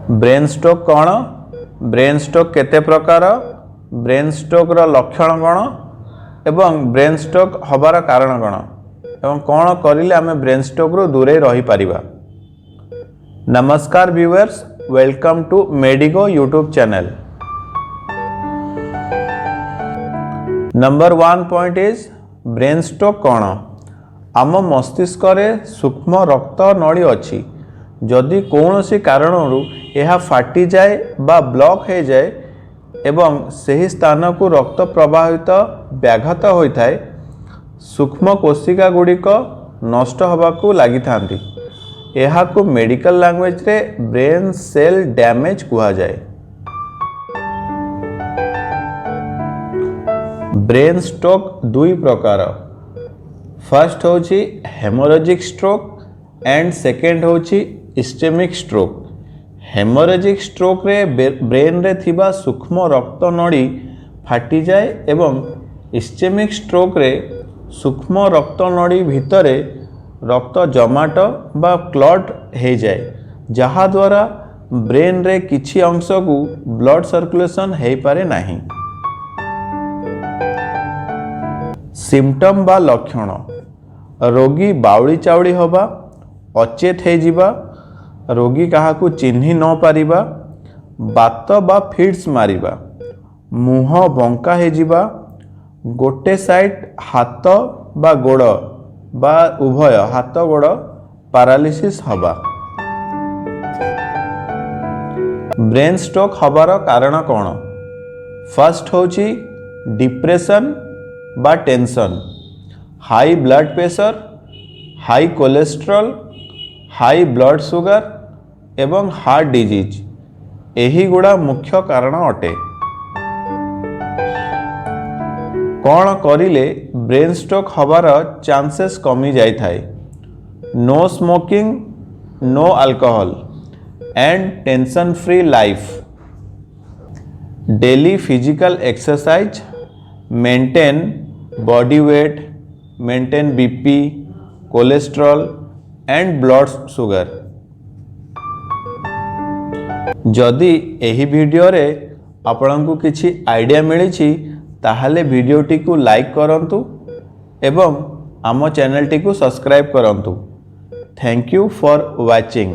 Brain stroke କ'ଣ, brain stroke କେତେ ପ୍ରକାର, ବ୍ରେନ୍ ଷ୍ଟ୍ରୋକ୍ର ଲକ୍ଷଣ କ'ଣ ଏବଂ ବ୍ରେନ୍ ଷ୍ଟ୍ରୋକ୍ ହେବାର କାରଣ କ'ଣ ଏବଂ କ'ଣ କରିଲେ ଆମେ ବ୍ରେନ୍ ଷ୍ଟ୍ରୋକ୍ରୁ ଦୂରେଇ ରହିପାରିବା। ନମସ୍କାର viewers, welcome to Medigo YouTube channel. Number 1 point is brain stroke କ'ଣ? ଆମ ମସ୍ତିଷ୍କରେ ସୂକ୍ଷ୍ମ ରକ୍ତ ନଳୀ ଅଛି। ଯଦି କୌଣସି କାରଣରୁ ଏହା ଫାଟିଯାଏ ବା ବ୍ଲକ୍ ହୋଇଯାଏ ଏବଂ ସେହି ସ୍ଥାନକୁ ରକ୍ତ ପ୍ରବାହିତ ବ୍ୟାଘାତ ହୋଇଥାଏ, ସୂକ୍ଷ୍ମ କୋଶିକା ଗୁଡ଼ିକ ନଷ୍ଟ ହେବାକୁ ଲାଗିଥାନ୍ତି। ଏହାକୁ ମେଡ଼ିକାଲ ଲାଙ୍ଗୁଏଜରେ ବ୍ରେନ୍ ସେଲ୍ ଡ୍ୟାମେଜ୍ କୁହାଯାଏ। ବ୍ରେନ୍ ଷ୍ଟ୍ରୋକ୍ ଦୁଇ ପ୍ରକାର। ଫାର୍ଷ୍ଟ ହେଉଛି ହେମୋରେଜିକ୍ ଷ୍ଟ୍ରୋକ୍ ଆଣ୍ଡ ସେକେଣ୍ଡ ହେଉଛି ଇଷ୍ଟେମିକ୍ ଷ୍ଟ୍ରୋକ୍। ହେମୋରେଜିକ୍ ଷ୍ଟ୍ରୋକ୍ରେ ବ୍ରେନ୍ରେ ଥିବା ସୂକ୍ଷ୍ମ ରକ୍ତ ନଳୀ ଫାଟିଯାଏ ଏବଂ ଇଷ୍ଟେମିକ୍ ଷ୍ଟ୍ରୋକ୍ରେ ସୂକ୍ଷ୍ମ ରକ୍ତ ନଳୀ ଭିତରେ ରକ୍ତ ଜମାଟ ବା କ୍ଲଟ୍ ହେଇଯାଏ, ଯାହାଦ୍ୱାରା ବ୍ରେନ୍ରେ କିଛି ଅଂଶକୁ ବ୍ଲଡ଼ ସର୍କୁଲେସନ୍ ହେଇପାରେ ନାହିଁ। ସିମ୍ପଟମ୍ ବା ଲକ୍ଷଣ: ରୋଗୀ ବାଉଳି ଚାଉଳି ହେବା, ଅଚେତ ହେଇଯିବା, ରୋଗୀ କାହାକୁ ଚିହ୍ନି ନ ପାରିବା, ବାତ ବା ଫିଟ୍ସ ମାରିବା, ମୁହଁ ବଙ୍କା ହେଇଯିବା, ଗୋଟେ ସାଇଡ୍ ହାତ ବା ଗୋଡ଼ ବା ଉଭୟ ହାତ ଗୋଡ଼ ପାରାଲିସିସ୍ ହେବା। ବ୍ରେନ୍ ଷ୍ଟ୍ରୋକ୍ ହେବାର କାରଣ କ'ଣ? ଫାର୍ଷ୍ଟ ହେଉଛି ଡିପ୍ରେସନ୍ ବା tension, high blood pressure, high cholesterol, high blood sugar ଏବଂ ହାର୍ଟ ଡିଜିଜ୍, ଏହିଗୁଡ଼ା ମୁଖ୍ୟ କାରଣ ଅଟେ। କ'ଣ କରିଲେ ବ୍ରେନ୍ ଷ୍ଟ୍ରୋକ୍ ହେବାର ଚାନ୍ସେସ୍ କମି ଯାଇଥାଏ? No smoking, no alcohol and tension free life, daily physical exercise, maintain body weight, maintain BP, cholesterol and blood sugar. ଯଦି ଏହି ଭିଡ଼ିଓରେ ଆପଣଙ୍କୁ କିଛି ଆଇଡ଼ିଆ ମିଳିଛି, ତାହେଲେ ଭିଡ଼ିଓଟିକୁ ଲାଇକ୍ କରନ୍ତୁ ଏବଂ ଆମ ଚ୍ୟାନେଲଟିକୁ ସବସ୍କ୍ରାଇବ୍ କରନ୍ତୁ। Thank you for watching.